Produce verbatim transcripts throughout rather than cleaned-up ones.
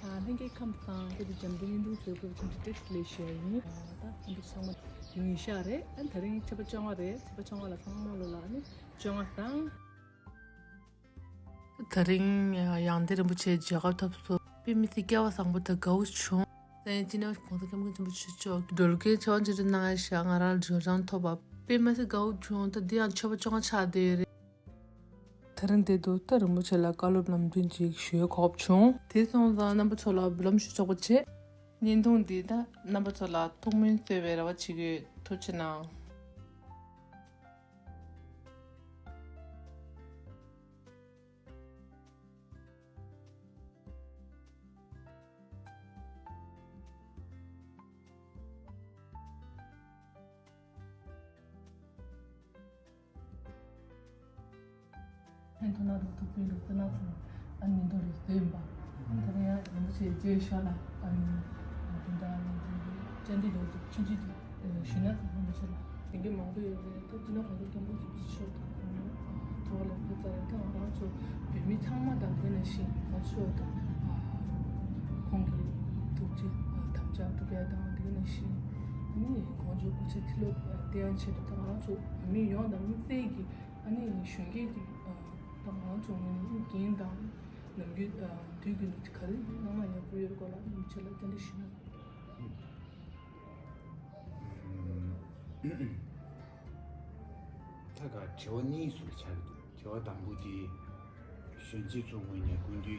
ལྷན་རྒྱས་ཁམས་བཟང་། སྐབས་དེ་འཇམ་མགོན་བརྙན་ཐུང་བཟོས་དགོས་པའི་ཁྲིམས་སྒྲིག་ལས་ཞུ་ཡ་ཡིན། ད་ཨ་འདུག་ཚང་མ་ཡིན་ཤག་རེད། ཨ་ད་རིང་ཆོས་པ་བཅོ་ལྔ་རེད། ཆོས་པ་བཅོ་ལྔ་ལ་ཚང་མ་ལོ་ལ་ཨ་ནི་བཅོ་ལྔ་བཟང་། ད་རིང་ཡང་སྟེང་རིན་པོ་ཆེ་མཇལ་ཁ་ཐོབ་སོང་། དཔེ་མི་སྲིད་སྐལ་བ་བཟང་པོ་དང་དགའ་བོ་བྱུང་། སེང་སྤྱི་ནོར་གོང་ས་སྐྱབས་མགོན་ཆེན་པོ་མཆོག་གིས་སྒྲོལ་དཀར་ཆོས་མཇལ་འཕྲིན་གནང་ཡ་ཞག་ང་རང་ལ་འབྱོར་བྱང་ཐོབ་པ་དཔེ་མི་སྲིད་དགའ་བོ་བྱུང་། ད་འདི་ཡང་ཆོས་པ་བཅོ་ལྔ་ཆགས་བསྡད་ཡོད་རེད། ད་རིང་འདི་འདུག་ད་རིན་པོ་ཆེ་ལ་བཀའ་སློབ་ལམ་སྟོན་ཅིག་ཞུ་ཡ་གོ་སྐབས་བྱུང་། དེ་སོང་ཙང་རྣམ་པ་ཚོ་ལ་འབུལ་ལམ་ཞུ་ཆོག་པ་བྱས། བརྙན་ཐུང་འདི་ད་རྣམ་པ་ཚོ་ལ་ཐུགས་སྨོན་གསོས་པའི་རེ་བ་བྱེད་ཀྱི་ཡོད། ཐུགས་རྗེ་གནང་། ཐེངས་ཐོག་ན་རུ་ཐུག་པའི་རུ་ཙི་ན་ཚོ་ཨ་ནི་མདོ་རུ་བཟོས་ཡིན་པ། ཨ་ནི་ད་རེས་ཡང་རིན་པོ་ཆེ་རྗེས་ཤོག་ལ་ཨ་ནི་དེ་འདྲ་ནས་དེ་བཅར་འདྲི་ལོ་ཚོ་ཆུང་ཆུང་ཅིག་ཞུས་ན་ཚང་མ་མི་ཆེ་ལ་དེང་གི་མང་པོ་ཡོད་རེད། ད་སྤྱི་ནོར་གོང་ས་སྐྱབས་མགོན་ཆེན་པོ་མཆོག་དང་ཁོང་ཐོག་ལ་ཕེབས་ཚར་རེད། ད་ང་རང་ཚོ་བོད་མི་ཚང་མ་དང་དེ་ནང་བཞིན་ང་ཚོ་དང་ཁོང་གི་ཐུགས་རྗེ་དམ་བཅའ་སྒྲུབ་ཡ་དང་དེ་ནང་བཞིན་ཨ་ནི་ཁོང་ཚོའི་སྐུ་ཚེ་ཁྲི་ལོ་བརྟན་ཡ་ཆེད་དུ་ད་ང་རང་ཚོ་བོད་མི་ཡོངས་དང་དམིགས་བསལ་གྱི་ཨ་ནི་གཞོན་སྐྱེས་ཀྱི་ད་ང་རང་ཚོ་ངོས་ནས་འགན་དང་ནམ་རྒྱུན་དུས་རྒྱུན་ག་རེ་གནང་ན་ཡག་པོ་ཡོད་སྐོར་ལ་ནམ་ཆེ་ལ་བརྟན་འདྲི་ཞུས་ན། ད་ག་དྲི་བ་གཉིས་སུ་ཆགས་ཀྱི་འདུག་དྲི་བ་དང་པོ་དེ་གཞོན་སྐྱེས་ཚོ་ངོས་ནས་སྐུ་མདུན་གྱི་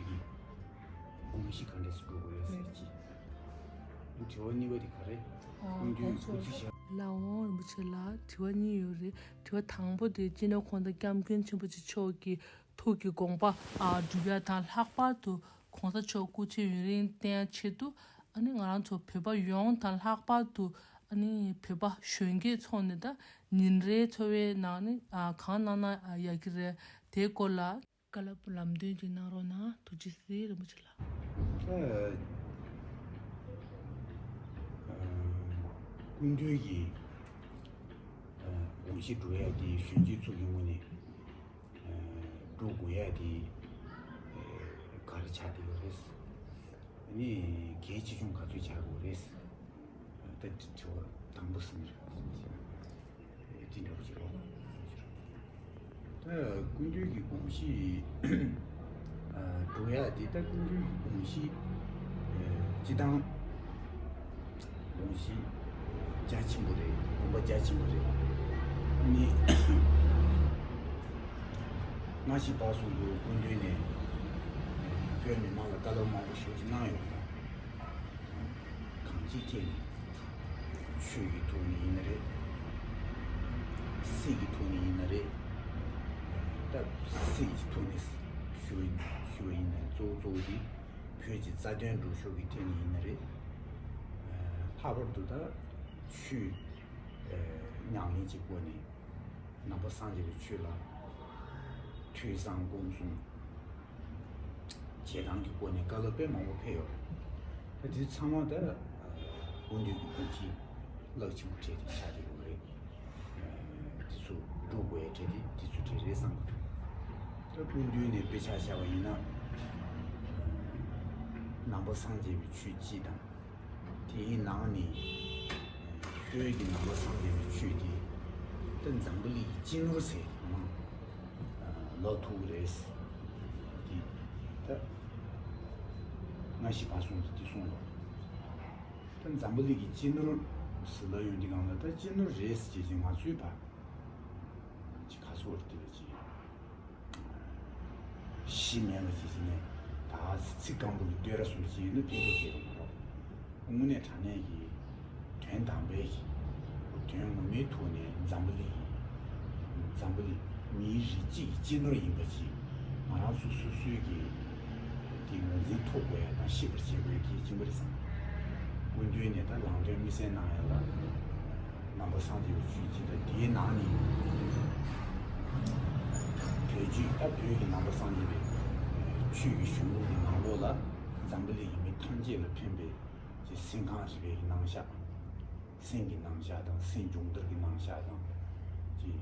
དགོངས་གཞི་ག་འདྲས་སུ་འགྲོ་དགོས་རེད་ཟེར་གྱི། དྲི་བ་གཉིས་པ་དེ་ག་རེད། སྐུ་མདུན་སྐུ་ཚེ་ཞབས། ལགས་འོང་རིན་པོ་ཆེ་ལགས། དྲི་བ་གཉིས་ཡོད་རེད། དྲི་བ་དང་པོ་དེ་སྤྱི་ནོར་གོང་ས་སྐྱབས་མགོན་ཆེན་པོ་མཆོག་གི་ཐུགས་ཀྱི་དགོངས་པ་ཨ་སྒྲུབ་ཡ་དང་། ལྷག་པར་དུ་གོང་ས་མཆོག་སྐུ་ཚེ་ཡུན་རིང་བརྟན་ཡ་ཆེད་དུ་ཨ་ནི་ང་རང་ཚོ་བོད་པ་ཡོངས་དང་། ལྷག་པར་དུ་ཨ་ནི་བོད་པ་གཞོན་སྐྱེས་ཚོ་ནི་ད་ཉིན་རེའི་འཚོ་བའི་ནང་ནི་ཨ་གང་གནང་ན་ཡག་གི་རེད། དེའི་སྐོར་ལ་བཀའ་སློབ་ལམ་སྟོན་ཅིག་གནང་རོགས་གནང་། ཐུགས་རྗེ་ཆེ་རིན་པོ་ཆེ་ལགས། ཨ་སྐུ་མདུན་གྱི་ཨ་དགོངས་གཞི་སྒྲུབ་ཡ་དེ་གཞོན་སྐྱེས་ཚོ་གི་ངོས་ནས་ཨ་སྒྲུབ་དགོས་ཡ་དེ་ཨ་ག་རེ་ཆགས་བསྡད་ཡོད་རེད། ཨ་ནི་གལ་ཆེ་ཆུང་ག་ཚོད་ཆགས་དགོས་རེད། ད་དྲི་བ་དང་པོ་ཟིན་རེད། དེ་འདྲ་བོ་ཅིག་རེད། ད་སྐུ་མདུན་གྱི་དགོངས་གཞི་ཨ་སྒྲུབ་ཡ་དེ། ད་སྐུ་མདུན་གྱི་དགོངས་གཞི་ཨ་སྤྱི་བཏང་དགོངས་གཞི་རྒྱ་ཆེན་པོ་རེད། དགོངས་པ་རྒྱ་ཆེན་པོ་རེད། ཨ་ནི་སྔ་ཕྱི་བར་གསུམ་དུ་སྐུ་མདུན་ནས་བོད་མི་མང་ལ་བཀའ་སློབ་མང་པོ་ཞེ་པོ་ཅིག་གནང་ཡོད་པ་དང་། གང་ཅིའི་ཐད་ནས། ཆོས་ཀྱི་ཐོག་ནས་ཡིན་ན་རེད། སྲིད་ཀྱི་ཐོག་ནས་ཡིན་ན་རེད། ད་སྲིད་ཀྱི་ཐོག་ནས་ཞུ་བ་ཡིན་ཞུ་བ་ཡིན་ན་རེད། གཙོ་བོ་གཙོ་བོ་དེ་བོད་ཀྱི་རྩ་དོན་འགྲོ་ཕྱོགས་ཀྱི་ཐད་ནས་ཡིན་ན་རེད། ལྷག་པར་དུ་ད་ཆོས་ཉམས་ལེན་གྱི་སྒོ་ནས། ནང་པ་སངས་རྒྱས་པའི་ཆོས་ལ་ཐོས་བསམ་སྒོམ་གསུམ་བྱེད་སྟངས་ཀྱི་སྒོ་ནས་བཀའ་སློབ་དཔེ་མང་པོ་ཕེབས་ཡོད་རེད། ད་དེ་ཚང་མ་ད་སྐུ་མདུན་གྱི་དགོངས་གཞི་རླབས་ཆེན་པོ་གྲས་དེ་ཆགས་བསྡད་ཡོད་རེད། དེ་ཚོ་སྒྲུབ་དགོས་ཡ་གྲས་དེ་དེ་ཚོ་གྲས་རེད་བསམ་གྱི་འདུག་ད་སྐུ་མདུན་ནས་དཔེ་ཆ་བཞག་པ་ཡིན་ན། ནང་པ་སངས་རྒྱས་པའི་ཆོས་སྤྱི་དང་། དེའི་ནང་ནས་བོད་ཀྱི་ནང་པ་སངས་རྒྱས་པའི་ཆོས་དེ་ད་འཛམ་བུ་གླིང་གི་སྤྱི་ནོར་ཟེར་ནའང་ལབ་ཐུབ་ཀྱི་རེད། དེ་ད་སྔ་ཕྱི་བར་གསུམ་དུ་དེ་གསུངས་ཡོད། ད་འཛམ་བུ་གླིང་གི་སྤྱི་ནོར་ཟེར་ལབ་ཡོང་དུས་སྒང་ལ། ད་སྤྱི་ནོར་རེད་ཟེར་བྱས་ཅིག་ང་ཚོའི་བར་ཅིག་ཁ་སོར་དེ་བས་ཅིག་གཞི་མེད་པ་ཞིག་བྱས་ནས། ད་ཚིག་སྐམ་པོ་གི་བསྟོད་ར་སོགས་བྱས་ན་ཕན་ཐོགས་ཆེ་རུ་མ་རོགས། དངོས་གནས་དྲང་གནས་ཀྱི་དོན་དམ་པའི་དོན་ངོ་མའི་ཐོག་ནས་འཛམ་བུ་གླིང་འཛམ་བུ་གླིང་མིའི་རིགས་གཅིག་གི་སྤྱི་ནོར་ཡིན་པ་ཞིག་ང་རང་ཚོ་སོ་སོའི་གི་དེ་ངོས་འཛིན་ཐུབ་དགོས་ཡ་དང་ཤེས་པར་བྱེད་དགོས་ཡ་གལ་ཆེན་པོ་རེད་བསམ། སྐུ་མདུན་ནས་ད་ལམ་སྟོན་དམིགས་བསལ་གནང་ཡ་ལ། ནང་པ་སངས་རྒྱས་པའི་ཆོས་སྤྱི་དང་། དེའི་ནང་ནས་བོད་བརྒྱུད། ད་བོད་ཀྱི་ནང་པ་སངས་རྒྱས་པའི་ཆོས་ཀྱི་གཞུང་ལུགས་ཀྱི་ནང་ལོགས་ལ་འཛམ་བུ་གླིང་གི་མི་ཐམས་ཅད་ལ་ཕན་པའི་ཅིག་སེམས་ཁམས་རིག་པའི་གི་རྣམ་གཞག་སེམས་ཀྱི་རྣམ་གཞག་དང་། སེམས་སྦྱོང་བརྡར་གྱི་རྣམ་གཞག་དང་། ཅིག་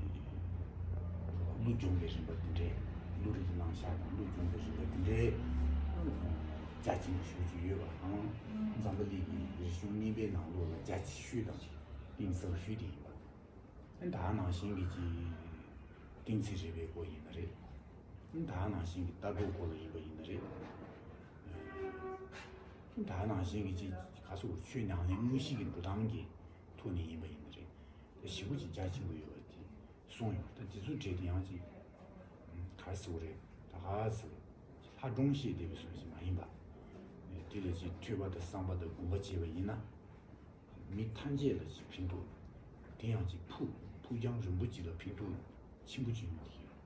བློ་སྦྱོང་བའི་རིམ་པ་འདི་འདྲའི། བློ་རིག་གི་རྣམ་གཞག་དང་བློ་སྦྱོང་བའི་རིམ་པ་འདི་འདྲའི། རྒྱ་ཆེན་པོ་ཞེ་པོ་ཅིག་ཡོད་པ་དང་། འཛམ་བུ་གླིང་གི་རིག་གཞུང་རྙིང་པའི་ནང་ལོགས་ལ་རྒྱ་ཆེ་ཤོས་དང་གཏིང་ཟབ་ཤོས་དེ་ཡིན་པ། ད་ནང་བཞིན་གྱི་ཅིག་གཏིང་ཚན་རིག་པའི་སྐོར་ཡིན་ན་རེད། ད་ནང་བཞིན་གྱི་ལྟ་གྲུབ་སྐོར་ལ་ཡིན་པ་ཡིན་ན་རེད། ད་ནང་བཞིན་གྱི་ཅིག་ག་སོགས་ཆོས་ཉམས་ལེན་དངོས་གཞི་གི་འགྲོ་སྟངས་ཀྱི་ཐོག་ནས་ཡིན་པ་ཡིན་ན་རེད། ད་ཞེ་པོ་ཅིག་རྒྱ་ཆེན་པོ་ཡོད་པ་དེ་གསུངས་ཡོད། ད་དེ་ཚོ་གྲས་དེ་ཡང་ཅིག་ག་རེ་ཟེར་དགོས་རེད། ད་ག་ཟེར། ལྷ་སྒྲུང་བཤད་བསྡད་པའི་བཟོ་ཞིག་མ་ཡིན་པ། དེ་ལ་ཅིག་ཐོས་པ་དང་བསམ་པ་དང་སྒོམ་པ་བྱས་པ་ཡིན་ན། མི་ཐམས་ཅད་ལ་ཅིག་ཕན་ཐོགས། དེ་ཡང་ཅིག་ཕུགས་ཕུགས་རྒྱང་རིང་པོ་ཅིག་ལ་ཕན་ཐོགས་ཆེན་པོ་ཅིག་ཡོང་གི་ཡོད།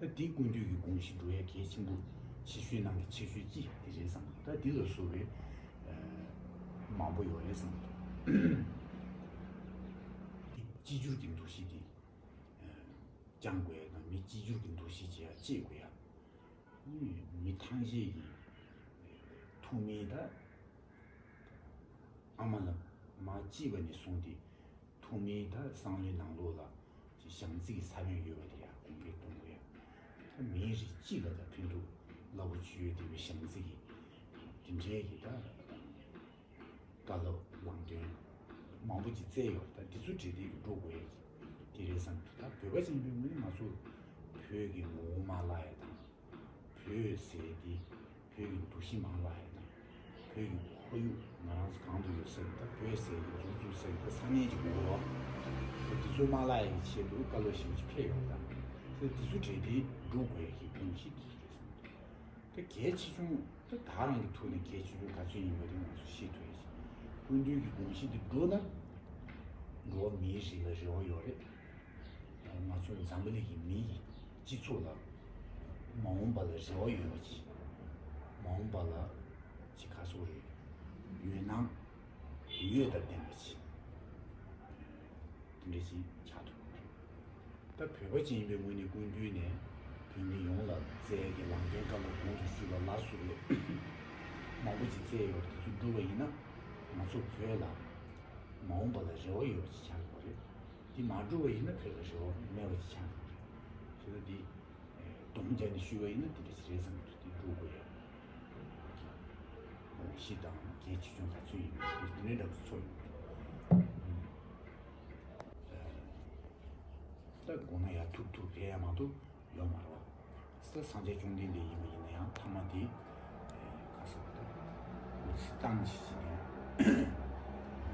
ད་དེ་ཀུན་འདུས་ཀྱི་དགོངས་གཞི་འགྲོ་ཡ་གལ་ཆེན་པོ་ཆེ་ཤོས་ནང་གི་ཆེ་ཤོས་གཅིག་དེ་རེད་བསམ། ད་དེ་ལ་བཟོ་བའི་ཨ་མང་པོ་ཡོད་རེད་བསམ། གཅིག་གྱུར་གྱི་འདུ་ཤེས་དེ་ཨ་བཅང་དགོས་ཡ་དང་། མི་གཅིག་གྱུར་གྱི་འདུ་ཤེས་བྱེད་ཡ་གཅེས་དགོས་ཡ། མི་ཐམས་ཅད་ཀྱིས་ཐོག་མའི་ད་ཨ་མ་ལ་མ་སྐྱེས་པ་ནས་བཟུང་སྟེ། ཐོག་མའི་ད་བསམ་བློའི་ནང་ལོགས་ལ་ཅིག་བྱམས་བརྩེ་གི་ས་བོན་ཡོད་པ་དེ་ཡང་གོང་འཕེལ་གཏོང་དགོས་ཡ། ད་མིའི་རིགས་སྤྱི་ལ་ད་ཕན་ཐོགས་རླབས་པོ་ཆེ་ཡོད་བསྡད་པའི་བྱམས་བརྩེ་གི་དེ་འདྲའི་གི་ད་བཀའ་སློབ་ལམ་སྟོན་མང་པོ་ཅིག་བསྩལ་ཡོད། ད་འདི་ཚོ་འབྲེལ་བསྡད་འགྲོ་དགོས་ཡ་དེ་རེད་བསམ། ད་བོད་པ་ཅིག་ཡིན་པའི་ངོས་ནས་ང་ཚོ་བོད་ཀྱི་ངོ་བོ་མ་བརླག་ཡ་དང་། བོད་ཟེར་དེ་བོད་ཀྱི་འདུ་ཤེས་མ་བརླག་ཡ་དང་། བོད་ཀྱི་ཁོར་ཡུག་ང་རང་ཚོ་གང་དུ་ཡོད་ས་ཀྱི་ད་བོད་ཟེར་གྱི་འཛུགས་འཛུགས་ས་ཀྱི་ད་ས་གནས་ཀྱི་ངོ་བོ་དེ་ཚོ་མ་བརླག་ཡ་གི་ཆེད་དུ་བཀའ་སློབ་ཞིབ་ཅིག་ཕེབས་ཡོད། ད་དེ་ཚོ་འབྲེལ་ཏེ་འགྲོ་དགོས་ཡ་གི་དགོངས་གཞི་དེ་ཚོ་རེད་བསམ། དེ་གལ་ཆེ་ཆུང་ད་ག་རང་གི་ཐོག་ནས་གལ་ཆེ་ཆུང་ག་ཚོད་ཡིན་པ་དེ་ང་ཚོ་ཤེས་ཐུབ་ཡ་ཞིག་ཀུན་འདུས་ཀྱི་དགོངས་གཞི་དེ་འགྲུབ་ན་འགྲོ་བ་མིའི་རིགས་ལ་རེ་བ་ཡོད་རེད། ང་ཚོ་འཛམ་བུ་གླིང་གི་མི་ཡི་སྤྱི་ཚོགས་ལ་མ་འོངས་པ་ལ་རེ་བ་ཡོད་པ་ཅིག་མ་འོངས་པ་ལ་ཅིག་ག་སོགས་རེད། འོད་སྣང་འོད་དང་ལྡན་པ་ཅིག་དེ་འདྲ་ཞིག་ཆགས་ཐུབ་པ་རེད། ད་བོད་པ་ཅིག་ཡིན་པའི་ངོས་ནས་ཀུན་འདུས་ནས་བོད་མི་ཡོངས་ལ་བསྩལ་གྱི་ལམ་སྟོན་བཀའ་སློབ་གོང་དུ་ཞུས་པ་ལ་སོགས་པའི་མང་པོ་ཅིག་བསྩལ་ཡོད། དེ་ཚོ་བསྒྲུབས་པ་ཡིན་ན་ང་ཚོ་བོད་ལ་མ་འོངས་པ་ལ་རེ་བ་ཡོད་པ་ཅིག་ཆགས་ཡོད་རེད། འདི་མ་འགྲུབ་པ་ཡིན་ན་བོད་ལ་རེ་བ་མེད་པ་ཅིག་ཆགས་འགྲོ་གི་རེད། བྱས་ཙང་འདི་སྡོམ་རྒྱག་ནས་ཞུས་པ་ཡིན་ན་འདི་འདྲ་ཞིག་རེད་བསམ་གྱི་འདུག་འདི་འགྲུབ་དགོས་ཡ་གི་དགོངས་གཞི་དང་གལ་ཆེ་ཆུང་ག་ཚོད་ཡིན་པ་འདི་འདྲ་འདྲ་པོ་ཚོར་ཡོང་གི་འདུག་ད་དགོངས་ན་ཡར་ཐུག་ཐུག་ཕེབས་ཡ་མ་གཏོགས་ཡོད་མ་རེད་བ། ས་སངས་རྒྱས་བཅོམ་ལྡན་འདས་ཡིན་པ་ཡིན་ན་ཡང་ཐ་མ་དེ་ཁ་སོགས་ད་སྐུ་ཚེ་ཐུང་ཅིག་བྱས་ནས་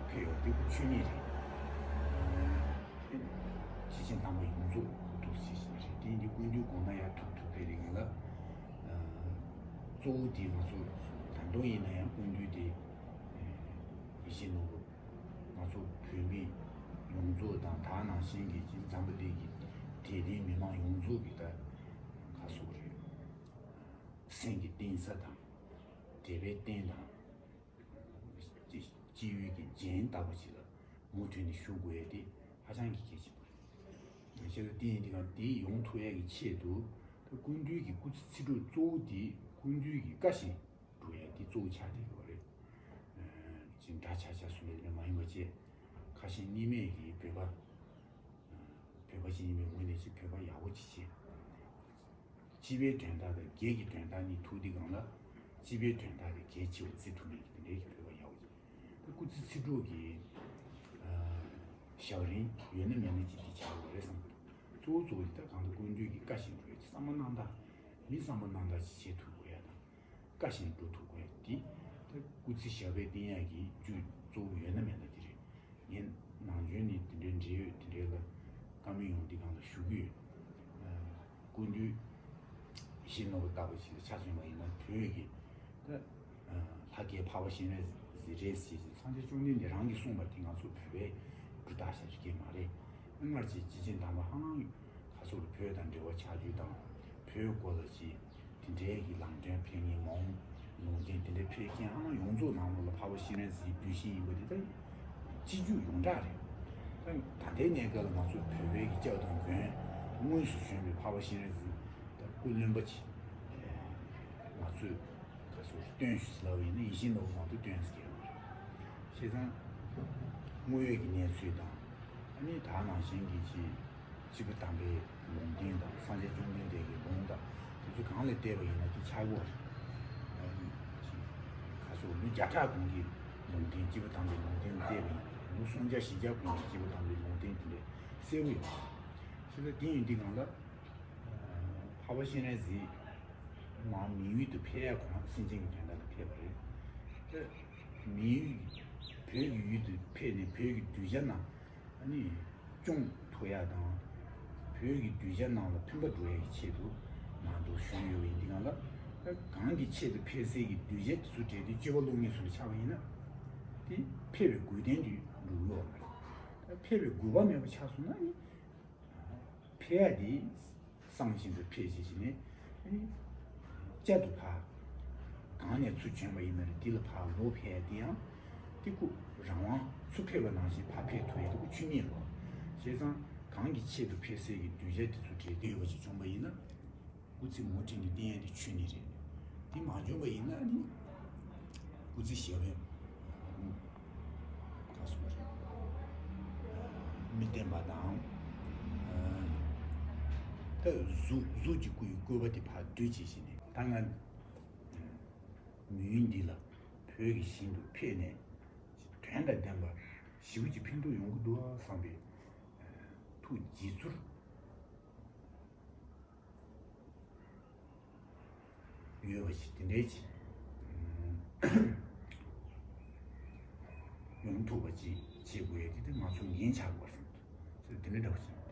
ཕེབས་ཡོང་འདི་ཆོས་ཉིད་རེད། སྐྱེས་ཆེན་དམ་པ་ཡོངས་རྫོགས་སྐུ་ཐུགས་སྲས་ཞིག་རེད། དེ་ཡིན་དུས་ཀུན་འདུས་དགོངས་ན་ཡར་ཐུག་ཐུག་ཕེབས་རིང་ལ་གཙོ་བོ་དེ་ང་ཚོ་ད་དུང་ཡིན་ན་ཡང་ཀུན་འདུས་དེ་ཡེ་ཤེས་ནོར་བུ། ང་ཚོ་བོད་མི་ཡོངས་རྫོགས་དང་ད་ནང་བཞིན་གྱི་ཅིག་འཛམ་བུ་གླིང་གི་དད་ལྡན་མི་མང་ཡོངས་རྫོགས་ཀྱི་ད་ག་སོགས་རེད། སེམས་ཀྱི་གཏིང་ས་དང་། དད་པའི་རྟེན་དང་། ཅིག་སྤྱི་ཡོངས་ཀྱི་རྒྱན་ལྟ་བུ་ཅིག་ལ་མུ་མཐུད་ནས་བཞུགས་དགོས་ཡ་དེ་ཧ་ཅང་གི་གལ་ཆེན་པོ་རེད། བྱས་ཙང་དེ་ཡིན་དུས་ཀྱང་དེ་ཡོང་ཐུབ་ཡ་གི་ཆེད་དུ་ད་ཀུན་འདུས་ཀྱི་སྐུ་ཚེ་ཚེ་སྒྲུབ་གཙོ་བོ་དེ་ཀུན་འདུས་ཀྱི་བཀའ་བཞིན་འགྲོ་ཡ་དེ་གཙོ་བོ་ཆགས་བསྡད་ཡོད་རེད། ཅིག་འདྲ་ཆགས་ཆགས་སུ་ལས་མ་ཡིན་པ་བཅས་ཁ་ཞེ་གཉིས་མེད་ཀྱི་བོད་པ། བོད་པ་ཞིག་ཡིན་པའི་ངོས་ནས་ཅིག་བོད་པ་ཡག་པོ་ཅིག་བྱེད། སྤྱི་པའི་དོན་དག་དང་སྒེར་གྱི་དོན་དག་གཉིས་ཐུག་དུས་སྒང་ལ་སྤྱི་པའི་དོན་དག་དེ་གལ་ཆེ་བ་བརྩི་ཐུབ་མཁན་གྱི་དེ་འདྲའི་གི་བོད་པ་ཡག་པོ་ཅིག་ད་སྐུ་ཚེ་ཚེ་སྒྲུབ་ཀྱི་ཞབས་རིམ་ཡོད་ན་མེད་ན་ཅིག་དེ་ཆགས་ཡོད་རེད་བསམ་གྱི་འདུག་གཙོ་བོ་གཙོ་བོ་དེ་ད་གང་ལྟར་ཀུན་འདུས་ཀྱི་བཀའ་བཞིན་འགྲོ་ཡ་ཅིག་བསམ་པ་རྣམ་དག་མི་བསམ་པ་རྣམ་དག་ཅིག་བྱེད་ཐུབ་དགོས་ཡ་དང་། བཀའ་བཞིན་འགྲོ་ཐུབ་དགོས་དེ། ད་སྐུ་ཚེ་ཞབས་པད་བརྟན་ཡག་གི་རྒྱུ་གཙོ་བོ་ཡོད་ན་མེད་ན་དེ་རེད། ངས་ནམ་རྒྱུན་ནས་དེ་འདྲའི་འབྲེལ་ཡོད་དེ་འདྲའི་ལ་བཀའ་མོལ་ཡོང་དུས་སྒང་ལ་ཞུ་གི་ཡོད། ཀུན་འདུས་ཡེ་ཤེས་ནོར་བུ་ལྟ་བུ་ཞིག་ལ་ཆ་མཚོན་པ་ཡིན་ན་བོད་ཀྱི་ད་ལྷ་སྐལ་འཕགས་པ་སྤྱན་རས་གཟིགས་རེད་ཟེར་ཞིང་སངས་རྒྱས་བཅོམ་ལྡན་འདས་རང་གིས་གསུངས་པ་དེ་ང་ཚོ་བོད་པའི་སྒྲུབ་རྟགས་ཤིག་རིག་གི་མ་རེད། སྔར་གྱི་སྐྱེས་ཆེན་དམ་པ་ཧང་ཁ་སོགས་ལ་བོད་དང་འབྲེལ་བ་ཆགས་རྒྱུ་དང་བོད་སྐོར་ལ་ཅིག་དེ་འདྲའི་གི་ལམ་སྟོན་ཕེབས་མཁན་མ་འོངས་ལུང་བསྟན་དེ་འདྲའི་ཕེབས་མཁན་ཨང་ཡོངས་རྫོགས་ནང་ལོགས་ལ་འཕགས་པ་སྤྱན་རས་གཟིགས་གདུལ་ཞིང་ཡིན་པ་དེ་ད་སྤྱི་རྒྱུད་ཡོངས་གྲགས་རེད། ད་ད་ལྟའི་གནས་སྐབས་ལ་ང་ཚོ་བོད་པའི་གི་སྐྱབས་དང་མགོན་དངོས་སུ་བྱོན་པའི་འཕགས་པ་སྤྱན་རས་གཟིགས་ད་སྐུ་རློན་པ་ཅིག་ང་ཚོས་ག་ཚོད་སྟོན་ཞུ་ལབ་པ་ཡིན་ན་ཡིད་བཞིན་ནོར་བུ་མང་དུ་སྟོན་ཟེར་གྱི་ཡོད་རེད། བྱས་ཙང་དངོས་ཡོད་ཀྱི་གནས་ཚུལ་དང་ཨ་ནི་ད་ནང་བཞིན་གྱི་ཅིག་སྤྱི་བོ་དམ་པའི་ལུང་བསྟན་དང་སངས་རྒྱས་བཅོམ་ལྡན་འདས་ཀྱི་ལུང་དང་དེ་ཚོ་གང་ལ་བལྟས་པ་ཡིན་ན་དེ་ཆགས་ཀྱི་ཡོད་རེད། ཅིག་ སོགས་ལོ་བརྒྱ་ཕྲག་གོང་གི་ལུང་བསྟན། སྐྱེས་བུ་དམ་པའི་ལུང་བསྟན་ལ་བལྟས་པ་ཡིན་ན། ལོ་སུམ་བརྒྱ་བཞི་བརྒྱ་གོང་གི་སྐྱེས་བུ་དམ་པའི་ལུང་བསྟན་དེ་འདྲ་གསལ་པོ་ཡོད། བྱས་ཙང་དེ་ཡིན་དུས་སྒང་ལ། འཕགས་པ་སྤྱན་རས་གཟིགས་མར་མི་ཡུལ་དུ་ཕེབས་ཡ། ཁོ་རང་སེམས་ཅན་གྱི་དོན་དག་ལ་ཕེབས་པ་རེད། དེ་མི་ཡུལ་བོད་ཀྱི་ཡུལ་དུ་ཕེབས་ནས་བོད་ཀྱི་གདུལ་བྱ་རྣམས་ཨ་ནི་སྐྱོང་ཐུབ་ཡ་དང་། བོད་ཀྱི་གདུལ་བྱ་རྣམས་ལ་ཕན་པ་འགྲོ་ཡ་གི་ཆེད་དུ་མར་འདུག་བྱོན་ཡོད་པ་ཡིན་དུས་སྒང་ལ། གང་གི་ཆེད་དུ་ཕེབས་སའི་གི་གདུལ་བྱ་དེ་ཚོ་གྲས་དེ་སྤྱོད་པ་སློབ་གཉེར་སོགས་ལ་ཆགས་པ་ཡིན་ན། དེ་ཕེབས་པའི་དགོས་དོན་དེ་འགྲུབ་ཡོད་པ་རེད། ཕེབས་པའི་དགོས་པ་མེད་པ་ཆགས་སོང་ན་ནི། ཕེབས་ཡ་དེ་གསང་བཞིན་དུ་ཕེབས་ཞེས་བྱས་ནས། ཨ་ནི་བསྐྱར་དུ་ཕར་གང་ནས་ཚུར་བྱོན་པ་ཡིན་ན་རེད། དེ་ལ་ཕར་ལོག་ཕེབས་ཡ་དེ་ཡང་དེ་ཁོ་རང་དབང་། ཚུར་ཕེབས་པ་ནང་བཞིན་ཕར་ཕེབས་ཐུབ་ཡ་དེ་ཁོ་ཆོས་ཉིད་རེད། བྱས་ཙང་གང་གི་ཆེད་དུ་ཕེབས་སའི་གི་གདུལ་བྱ་དེ་ཚོ་གྲས་དེ་ཡོད་པ་ཞིག་བྱུང་པ་ཡིན་ན། སྐུ་ཚེ་མུ་མཐུད་ནས་བརྟན་ཡ་དེ་ཆོས་ཉིད་རེད། དེ་མ་བྱུང་བ་ཡིན་ན་ནི་སྐུ་ཚེ་ཞབས་པད་ག་སོང་རེད། མི་བརྟན་པ་དང་། ད་གཟུགས་གཟུགས་ཀྱི་སྐུ་ཡི་བཀོད་པ་དེ་ཕར་བསྡུས་བྱས་བྱས་ནས། ད་ང་མི་ཡུལ་འདི་ལ་བོད་ཀྱི་ཞིང་དུ་ཕེབས་ནས་དོན་དང་ལྡན་པ་ཞེ་པོ་ཅིག་ཕན་ཐོགས་ཡོང་གི་འདུག་བསམ་པའི་ཐུགས་དགྱེས་ཚོར་ཡོད་པ་ཞིག་དེ་འདྲའི་ཅིག་ཡོང་ཐུབ་པ་ཅིག་བྱེད་དགོས་ཡ་དེ་དེ་ང་ཚོ་འགན་ཆགས་དགོས་པ་རེད་བསམ་གྱི་འདུག། དེ་འདྲ་འདྲ་བ་ཅིག་